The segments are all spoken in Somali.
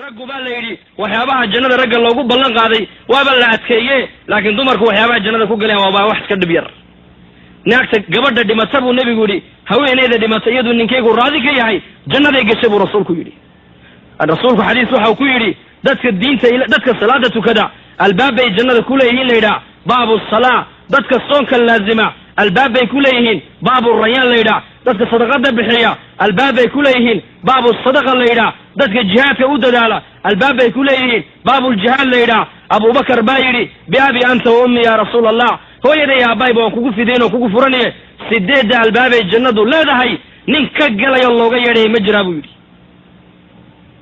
Raggu baa la yidhi waxyaabaha jannada ragga loogu ballan qaaday waaba la adkeeye, laakiin dumarku waxyaabaha jannada ku galeen waaba wax iska dhib yar. Naagta gabadha dhimata buu nebigu yidhi, haweeneyda dhimata iyaduu ninkaygu raadi ka yahay jannaday gashay buu rasuulku yidhi. Rasuulku xadiis waxau ku yidhi, dadka diinta, dadka salaada tukada albaab bay jannada ku leeyihiin la yidhaah baabu salaa. Dadka soonka laazima albaab bay ku leeyihiin baabu rayaan la yidhaah. Dadka sadaqada bixiya albaab bay ku leeyihiin baabu sadaqa la yidhaah. Dadka jihaadka u dadaala albaab bay ku leeyihiin baabuljihaad la yidhaah. Abubakar baa yidhi, biabi anta wa ummi ya rasuul Allah, hooyaday aabbayba waan kugu fidayn oo kugu furanaye, 8 albaabay jannadu leedahay nin ka galayo looga yeedhaya ma jiraa buu yidhi.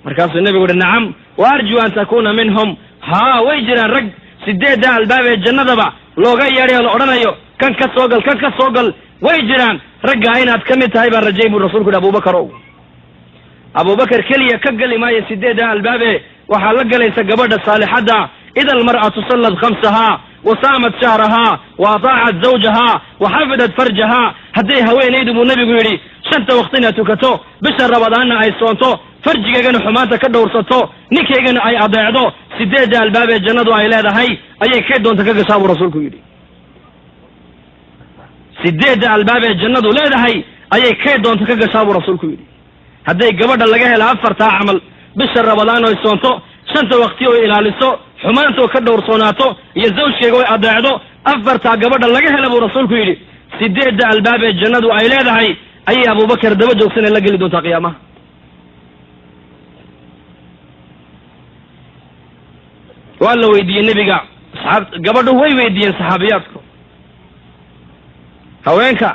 Markaasuu nebigu yihi, nacam wa arju an takuna minhum. Haa, way jiraan rag 8 albaab ee jannadaba looga yeedhayo la odhanayo kan ka soo gal, kan ka soo gal, way jiraan raggaa inaad ka mid tahay baan rajayn buu rasuulku yidhi. Abubakar ow, Abubakar keliya ka geli maayo 8 albaabe, waxaa la galaysa gabadha saalixadda. Ida almar'atu sallat khamsahaa wa saamat shahrahaa wa ataacat zawjahaa wa xafidat farjahaa, hadday haweenaydu buu nebigu yidhi 5 waqtina tukato, bisha Rabadaanna ay soonto, farjigeygana xumaanta ka dhowrsato, ninkaygana ay adeecdo, 8 albaab ee jannadu ay leedahay ayay kay doonta ka gashaa buu rasuulku yidhi. 8 albaab ee jannadu leedahay ayay kay doonta ka gashaa buu rasuulku yidhi. Hadday gabadha laga helo 4 camal, bisha Rabadaan oy soonto, 5 waqti oy ilaaliso, xumaantoo ka dhowrsoonaato, iyo zawjkeega oy adeecdo, 4 gabadha laga hela buu rasuulku yidhi, 8 albaab ee jannadu ay leedahay ayay Abubakar daba joogsana la geli doontaa qiyaamaha. Waa la weydiiyey nebiga, gabadhu way weydiiyeen saxaabiyaadku, haweenka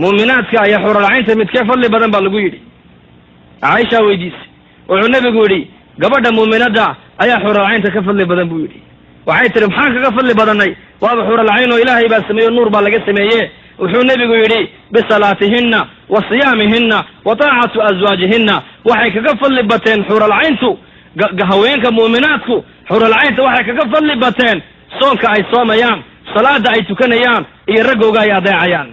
muuminaadka ayaa xuralcaynta midkee fadli badan baa lagu yidhi. Caaisha weydiisay, wuxuu nebigu yidhi gabadha muuminadda ayaa xuralcaynta ka fadli badan buu yidhi. Waxay tihi maxaan kaga fadli badannay, waaba xuralcayn oo ilaahay baa sameeye, nuur baa laga sameeye. Wuxuu nebigu yidhi bisalaatihinna wa siyaamihinna wa taacatu aswaajihinna, waxay kaga fadli bateen xuralcayntu, haweenka muuminaadku xuralcaynta waxay kaga fadli bateen soonka ay soomayaan, salaada ay tukanayaan, iyo raggooga ay adeecayaan.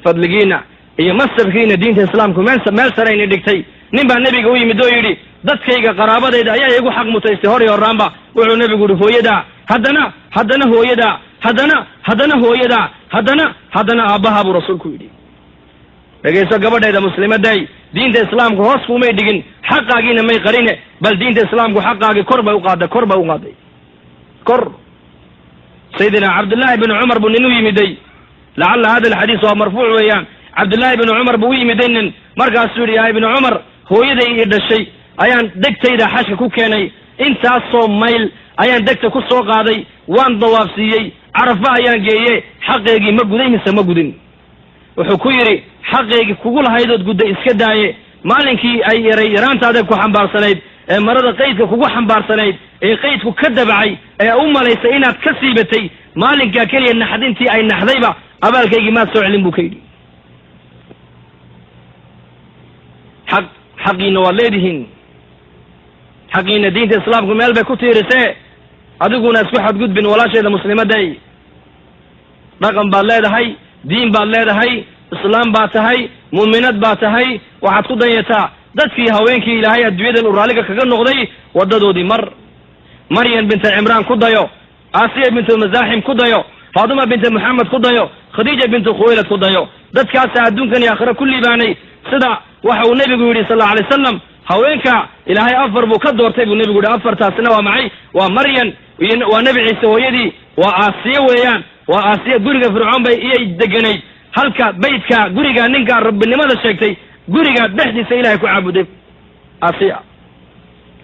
Fadligiina iyo masabkiina diinta islaamku meel sarayna dhigtay. Nin baa nebiga u yimid oo yidhi dadkayga qaraabadayda ayaa igu xaq mutaystay hor iyo horraanba. Wuxuu nebigu yihi hooyadaa, haddana haddana hooyadaa, haddana haddana hooyadaa, haddana haddana aabbaha buu rasuulku yidhi. Dhegayso gabadhayda muslimaday, diinta islaamku hoos kumay dhigin, xaqaagiina may qarine, bal diinta islaamku xaqaagii kor bay u qaaday, kor bay u qaaday, kor. Sayidina Cabdullaahi bin Cumar buu nin u yimiday, lacalla hada alxadiis waa marfuuc weeyaan. Cabdullaahi bin Cumar buu u yimiday nin, markaasuu yidhi yaa ibnu Cumar, hooyaday ii dhashay ayaan degtayda xashka ku keenay, intaasoo mayl ayaan degta ku soo qaaday, waan dawaafsiiyey, Carafa ayaan geeye, xaqeygii ma guday mise ma gudin? Wuxuu ku yidhi xaqeygii kugu lahaydood gudday iska daaye, maalinkii ay yaray yaraantaada ku xambaarsanayd ee marada qaydka kugu xambaarsanayd ee qaydku ka dabacay ee u malaysay inaad ka siibatay, maalinkaa keliya naxdintii ay naxdayba abaalkaygii maad soo celin buu ka yidhi. Xaqiina waad leedihiin, xaqiina diinta islaamku meel bay ku tiirisee, adiguna isku xadgudbin walaasheeda muslimaday. Dhaqan baad leedahay, diin baad leedahay, islaam baad tahay, muuminad baad tahay, waxaad ku danyataa dadkii haweenkii ilaahay adduunyadan uu raalliga kaga noqday waddadoodii mar. Maryam binta Cimraan ku dayo, Aasiya bintu Masaaxim ku dayo, Faatima binta Moxamed ku dayo, Khadiija bintu Khuwaylad ku dayo. Dadkaasa adduunkan iyo aakhira ku liibaanay. Sida waxa uu nebigu yidhi sal allahu alay wasalam, haweenka ilaahay 4 buu ka doortay buu nebigu yidhi. 4taasina waa maxay? Waa Maryam, waa Nebi Ciise hooyadii, waa Aasiya weeyaan, waa Aasiya guriga Fircoon bay iyay deganayd, halka baydka guriga ninka rabbinimada sheegtay guriga dhexdiisa ilahay ku caabuday Aasiya.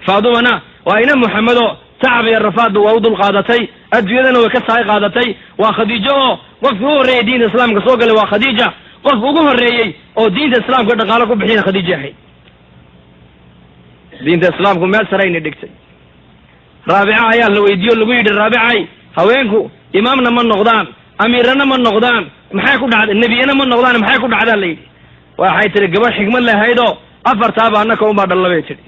Faadumana waa ina Moxamedo, tacab iyo rafaadba waa u dul qaadatay, adduunyadana way ka saay qaadatay. Waa Khadiijo oo qofkii u horreeyey diinta islaamka soo galay waa Khadiija, qof ugu horreeyey oo diinta islaamka dhaqaalo ku bixiyana Khadiija ahayd. Diinta islaamku meel sarayna dhigtay. Raabica ayaa la weydiiyo lagu yidhi, Raabicay, haweenku imaamna ma noqdaan, amiirana ma noqdaan, maxay ku dhacday? Nebiyana ma noqdaan, maxay ku dhacdaa la yidhi. Waxay tihi gabadh xikmad lahaydoo 4taaba annaka unbaa dhalla bay tihi.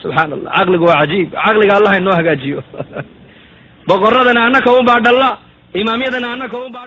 Subxaan allah, caqligu waa cajiib, caqliga allah inoo hagaajiyo. Boqoradana annaka unbaa dhalla, imaamyadana annaka unbaa.